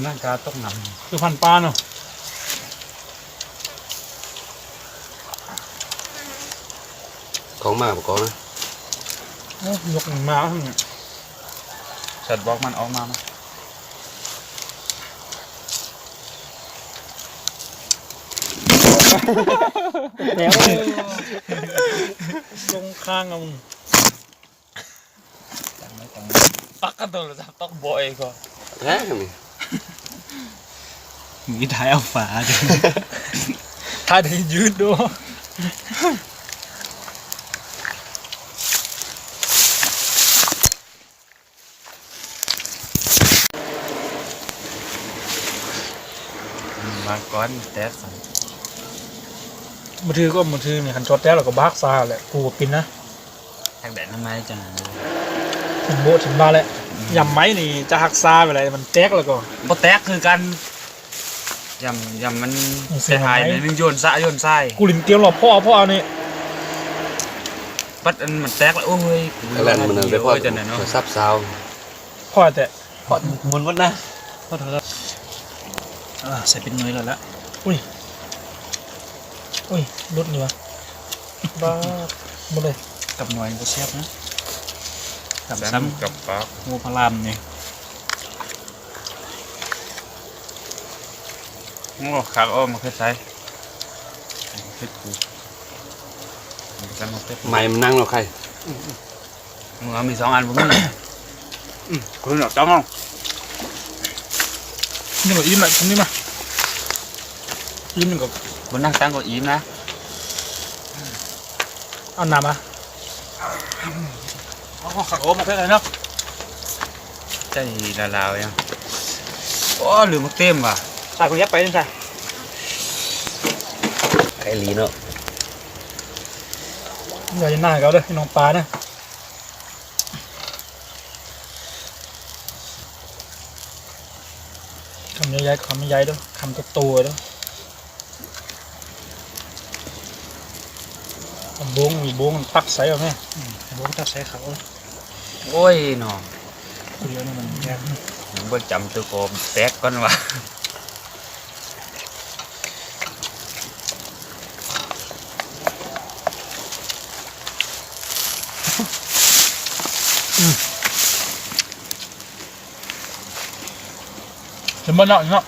ນັ້ນກາຕົກນ້ຳ ຄືພັນປາເນາະ. ຂອງມາປະກອບນະ ໂອ້ ຍົກມາ ແຊດບອກມັນອອກມານະ ແລ້ວ ລົງຄາງເອົາ ປັກກະໂທລະສັບຕົກບໍ່ເອງກໍ ແທ້ນີ້ ມີຖ່າຍເອົາຝາ ຖ້າໄດ້ຢືດໂດ ມາກ່ອນແຕກ ບໍ່ຖືກກໍບໍ່ຖືກນີ້ ຄັນຈອດແຕກແລ້ວກໍບາກຊາແຫຼະ ກູກໍປິ່ນນະ. ທາງໃດນຳໄມ້ຈັ່ງນັ້ນ ໂບະຖິ້ມບາດແຫຼະ ອືມ ຢຳໄມ້ນີ້ຈະຮັກສາໄວ້ໄດ້ ມັນແຕກແລ້ວກໍ ບໍ່ແຕກຄືກັນ ຢຳ ຢຳມັນເສຍຫາຍ ມັນໂຍນສະໂຍນຊາຍ ກູຫຼິ້ນເກມລອບພໍ້ ພໍ້ນີ້ ບັດອັນມັນແຕກແລ້ວ ໂອ້ຍ ອັນນັ້ນມັນໄດ້ພໍ້ ໂອ້ຍ ຈັ່ງໃດເນາະ ສັບຊາວ ພໍ້ແຕ່ ພໍ້ໝູນໝົດນະ ຂໍໂທດ ອ່າ ໃສ່ເປັນໜ່ວຍແລ້ວລະ ອຸ້ຍ ອຸ້ຍ ຫຼຸດນີ້ຫວາ ບາດ ໝົດເລີຍ ກັບໜ່ວຍບໍ່ແຊບນະ ກັບຊ້ຳ ກັບປາກ ໂອ້ ພະລາມນີ້ ໂອ້ ຄັກ ໂອ້ ມະເຂືອໄທ ເຜັດປູ ໃໝ່ມັນນັ່ງເນາະໄຂ່ ອືມ. ມື້ເຮົາມີສອງອັນບໍ່ມີ ອືມ ຄືເນາະ ເຈົ້າເຮົາ ນີ້ບໍ່ອີ່ມລະ ກິນນີ້ມາ ອີ່ມນີ້ກໍບໍ່ນັ່ງຕັ້ງກໍອີ່ມນະ ເອົານ້ຳມາ ເອົາ ຄັກ ໂອ້ ມາເພິ່ນເນາະ ໃຈລາວໆ ຫຍັງ ໂອ້ ລືມໝາກເຕັມວ່າ ໃສ່ຄົນເດຍວໄປນີ້ຊະ ໄກ່ຫຼີເນາະ ຢ່າໜ້າເຂົາເດີ ນ້ອງປາເນາະ. ຄຳໃຫຍ່ໆ ຄຳໃຫຍ່ໆເດີ້ ຄຳໂຕໆເດີ້ ເອົາໂບງ ເອົາໂບງຕັກໃສ່ເອົາແມ້ ອືມ ເອົາໂບງຕັກໃສ່ເຂົາ ໂອ້ຍເນາະ ຜູ້ດຽວນີ້ມັນຍາກ ຍັງບໍ່ຈຳຕົວກອງແຕກກ່ອນວ່າ. ອືມ ເຫັນບໍ່ເນາະ ເນາະ